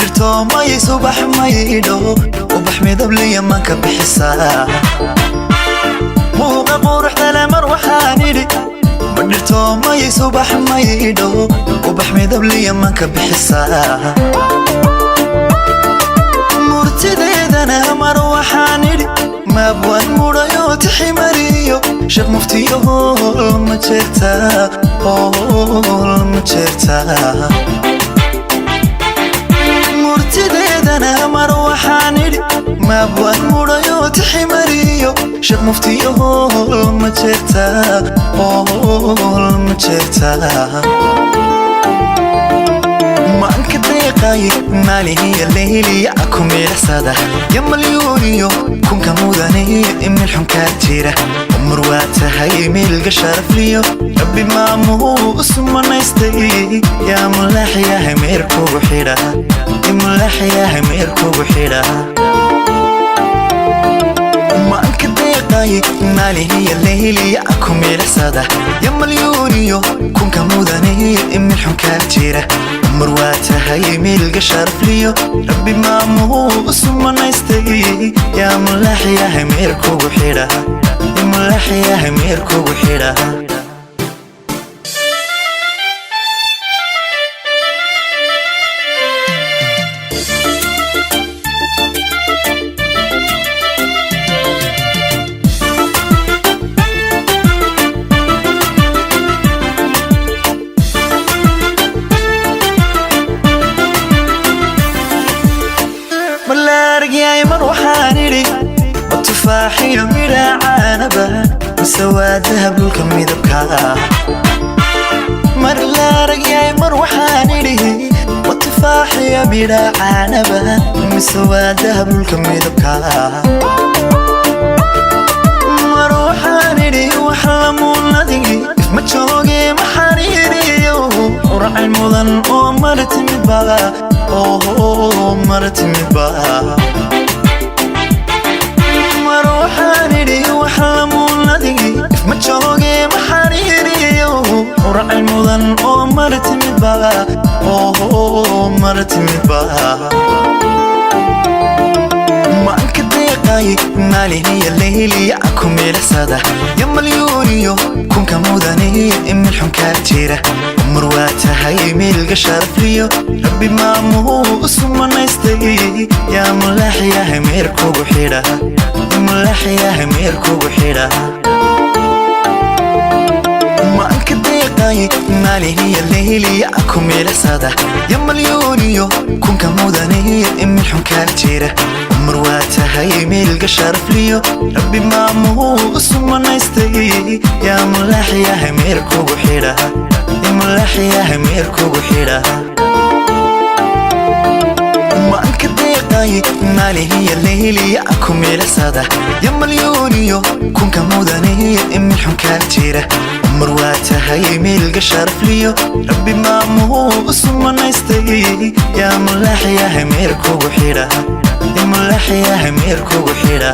Dhirto may subax maydho, ubax midabliya manka bixisaa. Muuqa quruxdale mar waxaan idhi, ma dhirto may subax maydho, ubax midabliya manka bixisaa. Murtideedana mar waxaan idhi, maabwaan mudhayo tiximariyo, sheekh muftiyo hool ma jeertaa, hool ma jeertaa. Murtideedana mar waxaan idhi, maabwaan mudhayo tiximariyo, sheekh muftiyo hool ma jeertaa, hool ma jeertaa. Maanka deeqay maalihiya leyliya ku miicsada, ya malyuuniyo kunka mudane imil xunkaa jira. Umar waa tahay miilga sharafliyo, rabbi maamuu sumanaystay. Yaa mulaax yahay meer kugu xidha, mulaax yahay meer kugu xidha. Maanka deeqay maalihiya leyliya ku miicsada, ya malyuuniyo kunka mudane imil xunkaa jira. Umar waa tahay miilga sharafliyo, rabbi maamuu sumanaystay. Yaa mulaax yahay meer kugu xidha, mulaax yahay meer kugu xidha. Malaargyay mar waxaan idhi, ma tufaaxiyo midha caanaba, mise waa dahab dhulka midabka? Mar laaragyay mar waxaan idhi, ma tufaaxiyo midha caanaba, mise waa dahab dhulka midabka? Mar waxaan idhi, wax lamuunadigi ma jooge, ma xariiriyo uracay mudan oo mar timidba, oo mar timidba. Mar waxaan idhi, wax lamuunadigi ma jooge, ma xariiriyo uracay mudan oo mar timidba, oo mar timidba. Maanka deeqay maalihiya leyliya ku miicsada, ya malyuuniyo kunka mudane imil xunkaa jira. Umar waa tahay miilga sharafliyo, rabbi maamuu sumanaystay. Yaa mulaax yahay meer kugu xidha, mulaax yahay meer kugu xidha. Maanka deeqay maalihiya leyliya ku miicsada, ya malyuuniyo kunka mudane imil xunkaa jira. Umar waa tahay miilga sharafliyo, rabbi maamuu sumanaystay. Yaa mulaax yahay meer kugu xidha, mulaax yahay meer kugu xidha. Maanka deeqay maalihiya leyliya ku miicsada, ya malyuuniyo kunka mudane imil xunkaa jira. Umar waa tahay miilga sharafliyo, rabbi maamuu sumanaystay. Yaa mulaax yahay meer kugu xidha, mulaax yahay meer kugu xidha.